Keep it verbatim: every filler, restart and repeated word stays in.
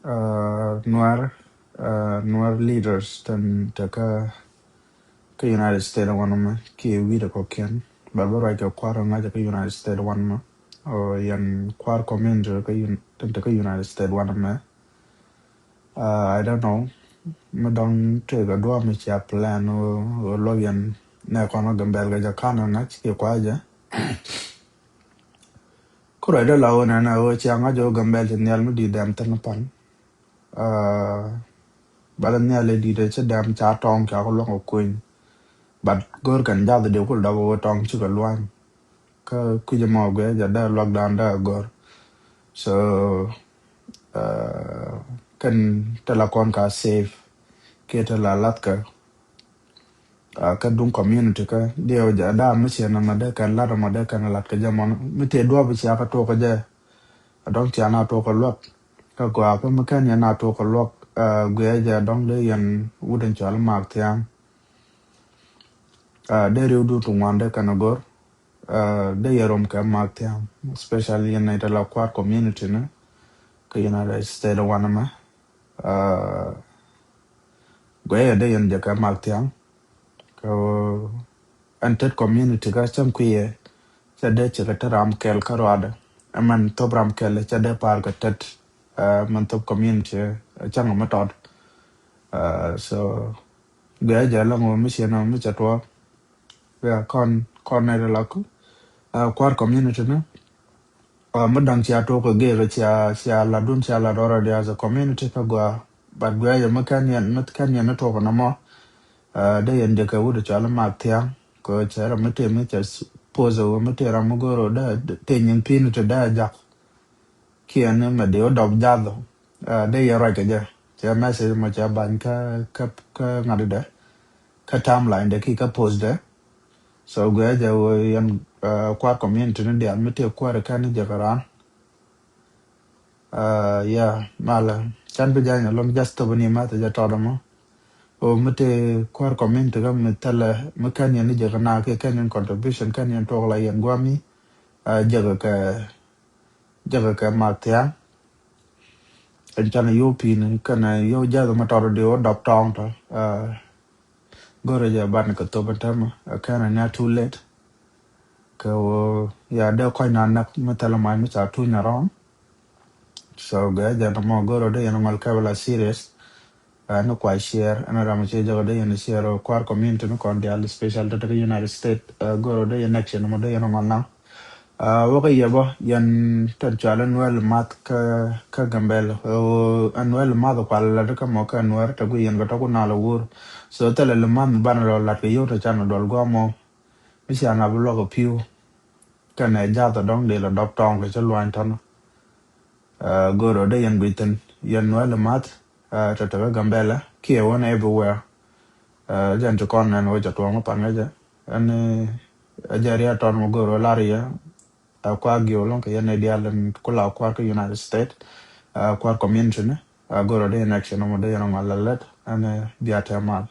Nuɛr, Nuɛr leaders tɛn te kä kä United States wanɛ mɛ kiɛ wi̱i̱dɛ kɔkiɛn, bɛ bä ruac kɛ kua̱r ŋa̱c kä United States wanɛ mɛ. Yɛn kua̱r community tɛn te kä United States wanɛ mɛ. I don't know mi dɔŋ tëëk a duɔ̱ɔ̱p mi cia plan ɣöö luɔ̱k yɛn nɛ kɔn kä Gambɛl kɛ jɛ ka̱n ŋa̱c kiɛ kua̱r jɛ. Ku ruacdä la ɣöö nɛnɛ ɣöö cia ŋa̱c ɣöö Gambɛl ci nhial mi di̱i̱t dɛm thin pan. Bal nhial i̱ di̱i̱t ci dɛm ca tɔŋ ca ku luäŋ ɔ kuny. But go̱r kɛn jath di kul dɔk ɣöö tɔŋ cikɛ luany. Kä kui̱c ɛmɔ guiɛ jɛ dee luak dan dee go̱r. So kɛn te la kɔn ka safe kiɛ te la lathkɛ. Kä duŋ community kä diɛw jɛ daa mi ciɛ nɔmɔ dee kɛn lat ɔmɔ dee kɛn lat kɛ jɛ mɔn mi tëë duɔp cia kä tuɔk kɛ jɛ. A dɔŋ cia na tuɔk kɛ luak kä gɔaa kä mi kɛn yɛn na tuɔk kɛ luak. Guiɛ jɛ dɔŋ dee yɛn wut in cɔal mak thiaŋ. Dee riw dun ti ŋuan dee kɛn a gor. Dee yɛ rom kɛ mak thiaŋ, especially yɛn na ita la kuat community ni kä United States wanɛ mɛ. Guɛ yɛ dee yɛn jɛ kɛ mak thiaŋ. Kɛ ɛn tet community kä cäŋ kuiɛ cɛ dee cɛ kɛ te ram kɛl kä ruadɛ. Ɛmɛn thop ram kɛl cɛ dee par kɛ tet. Mɛn thop community cäŋ mi tɔt. So guɛ jɛ lɔŋ mi ciɛ nɔ mi cɛ tuɔ. Yeah, kɔn kɔn nɛ de la ku kuar community ni. Mi daŋ cia tuɔk kɛ gek cia cia ladun cia lad already as a community kä gua. But guɛ jɛ mi kɛn yɛn mi kɛn yɛn ni tuɔk nɔmɔ. Dee yɛn jɛ kɛ wut cɔal mak thiaŋ kɛ cɛ rɛ mi tëë mi cɛ pose wä mi tëë ram mi goro dee tëë nyin pin te dee jak. Kiɛn mɛ dee wä dɔp jath. Dee yɛ ruac kɛ jɛ cɛ message mɔ cɛ bany kä kä kä ŋa̱t dɛ kä timeline dɛ ki kä post dɛ. So guɛ jɛ wä yɛn kuat community ni diaal mi tëë kuäär kɛn ni jɛ kɛ raan. Yeah, malɛ can bi jany along just thop ni math jɛ tɔt mɔ. O mi tëë kuäär community kä mi thɛlɛ mi kɛn yɛn ni jɛ kɛ na kiɛ kɛn yɛn contribution kɛn yɛn tuɔk la yɛn guami. Jɛ kɛ kɛ jɛ kɛ kɛ mak thiaŋ. Ɛn canɛ yo̱w pi̱i̱ni kɛnɛ yo̱w jath ma tɔt di wä dɔp tɔŋ tɔ. Go̱rɛ jɛ ban kɛ thop ɛn tɛmɛ ɛ kɛnɛ nia too late. Kɛ wä ya dee kɔc na näk mi thɛlɛ mac mi ca tuny around. So gɛ jɛ nɔmɔ go̱rɛ dee yɛn ŋɔl kɛ bɛ la serious. Ɛn kua share ɛn ram ci jɔk dee yɛn share kuar community ni kɔn dial special tɛ tɛ kä United States. Go̱rɛ dee yɛn action mɔ dee yɛn ŋɔl naŋ. Wäkä yɛ bä yɛn tɛn cual ɛn wɛl math kä kä Gambɛl. Ɛn wɛl math kual lat kä mɔ kä ɛn wɛr tɛ gui yɛn kɛ tɔku nal wur. So thɛlɛ li math mi banɛ lɔ lat kɛ yio̱w tɛ can duɔl guamɔ. Mi cia na bi luak piu kɛnɛ jath dɔŋ dee lɔ dɔp tɔŋ kɛ cä luany tɔnɔ. Go̱o̱r ɔ dee yɛn guic thi̱n yɛn nuɛl math tɔ̱tɔ̱ kä Gambɛla kiɛ wän everywhere. Jɛn ti kɔn nɛn wec a tuɔɔŋ pan kä jɛ ɛn ɛ jɛ riat tɔn mɔ go̱o̱r ɔ lar yɛ. Ɛ kuak giɔw lɔŋ kɛ yɛn ɛ diaal ɛn kula kuar kä United States. Kuar community ni go̱o̱r ɔ dee yɛn action mɔ dee yɛn ɔ mal lɛ lɛt ɛn bia tɛ mal.